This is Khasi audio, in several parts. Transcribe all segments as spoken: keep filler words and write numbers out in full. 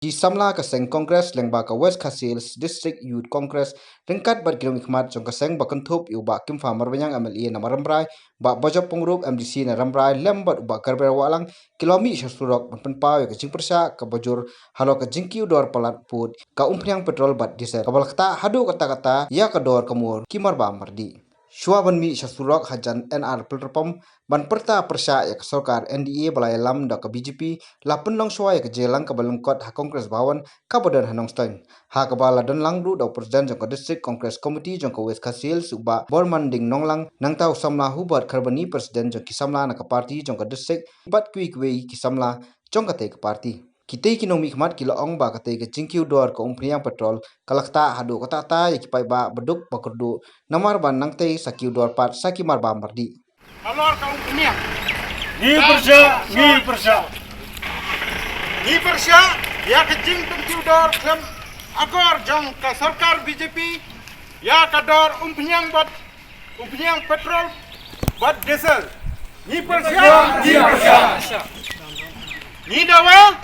Ki samla ka seng Congress lyngba ka West Khasi Hills District Youth Congress ryngkat bad ki nongmihkhmat jong ka seng ba kynthup ïa u Bah Kimfa Marbaniang M L A na Rambrai, Bah Bajop Pyngrope M D C na Rambrai lem bad u Bah Gabriel Wahlang ki la mih sha surok ban pynpaw ïa ka jingpyrshah kaba jur halor ka jingkiew dor palat pud ka umphniang petrol bad diesel kaba la ktah haduh katta katta ïa ka dor ka mur ki marbam mardi. Shuwa ban mih sha surok hajan N R Petrol Pump ban pyrta pyrshah ïa ka sorkar N D A ba la ïalam da ka B J P, la pynlong shuwa ïa ka jingïalang kaba lyngkot ha Congress Bhawan kaba don ha Nongstoiñ, ha kaba la don lang ruh da u President jong ka District Congress Committee jong ka West Khasi Hills u Bah Bormanding Nonglang, nangta u samla Hubert Kharbani, President jong ki samla na ka party jong ka district bad kiwei kiwei ki samla jong katei ka party. Kitei ki nongmihkhmat ki la ong ba katei ka jingkiew dor ka umphniang petrol ka la ktah haduh katta katta ïa ki paidbah ba duk ba kyrduh namar ba nangtei sa kiew dor pat sa ki marbam mardi. Halor ka umphniang. Ngi pyrshah, ngi pyrshah. Ngi pyrshah ïa ka jingpynkiew dor khlem akor jong ka sorkar B J P ïa ka dor umphniang bad umphniang petrol bad diesel. Ngi pyrshah, ngi pyrshah. Ngi dawa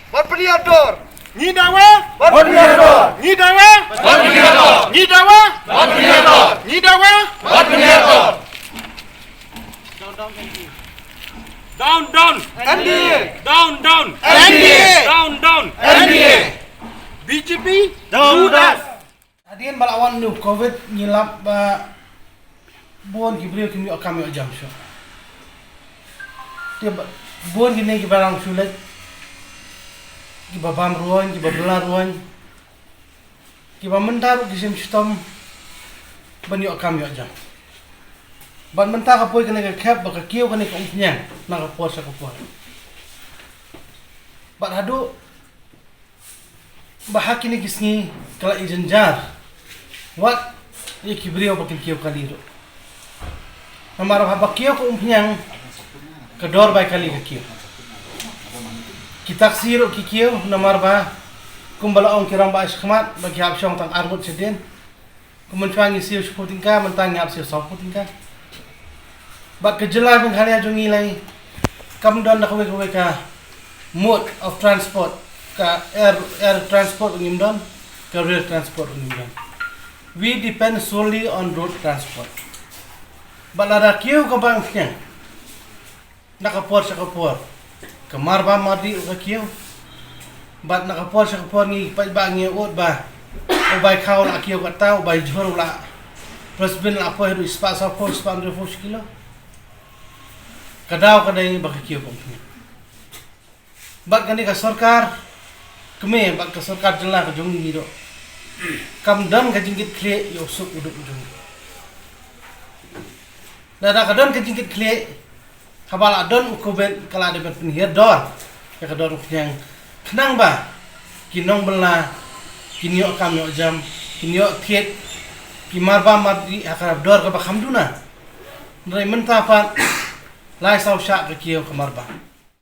bad pynïador. Ngi dawa bad pynïador. Ngi dawa bad pynïador. Ngi dawa bad pynïador. Ngi dawa bad pynïador. Down, down. N D A. Down, down. N D A. Down, down. N D A. B J P. Down, down. Hadien ba la wan u Covid ngi lap ba bun ki briew kim ïoh kam ïoh jam shuh. Te ba bun kine kiba rang shu leit, kiba bam ruh, kiba bylla ruh, kiba mynta ruh ki shim shitom ban ïoh kam ïoh jam. Bad mynta ka poi kane ka khep ba ka kiew kane ka umphniang na ka por sha ka por. Bad haduh ba ha kine ki sngi ka la ïa jynjar wat ïa ki briew ba kin kiew kali ruh. Namar ba haba kiew ka umphniang ka dor bai kali ka kiew. Ki taxi ruh ki kiew namar ba kumba la ong ki rangbah shakhmat ba ki hap shong tang ar ngut shadien. Kumba mynshwa ngi siew shiphew tyngka, mynta ngi hap siew sawphew tyngka. Bad ka jylla Meghalaya jong ngi lai kam don da kawei kawei ka mode of transport, ka air, air transport ngim don, ka rail transport ngim don. We depend solely on road transport. Bad lada kiew kaba umphniang na ka por sha ka por ka marbam mardi ruh ka kiew. Bad na ka por sha ka por ngi paidbah ngi ud ba u bai khaw la kiew katta, u bai jhur u la press bin la poi haduh spah sawphew, spah hynriewphew shi kilo. Ka daw ka dei ba ka kiew ka umphniang. Bad kane ka sorkar kmie bad ka sorkar jylla ka jong ngi ruh kam don ka jingkitkhlieh ïa u suk u duk u jong ngi. Lada ka don ka jingkitkhlieh, haba la don u Covid ka la dei ban pynhiar dor ïa ka dor umphniang khnang ba ki nongbylla kin ïoh kam ïoh jam, kin ïoh thied ki marbam mardi ha ka dor kaba kham duna. Hynrei mynta pat lai saw shah ka kiew ka marbam.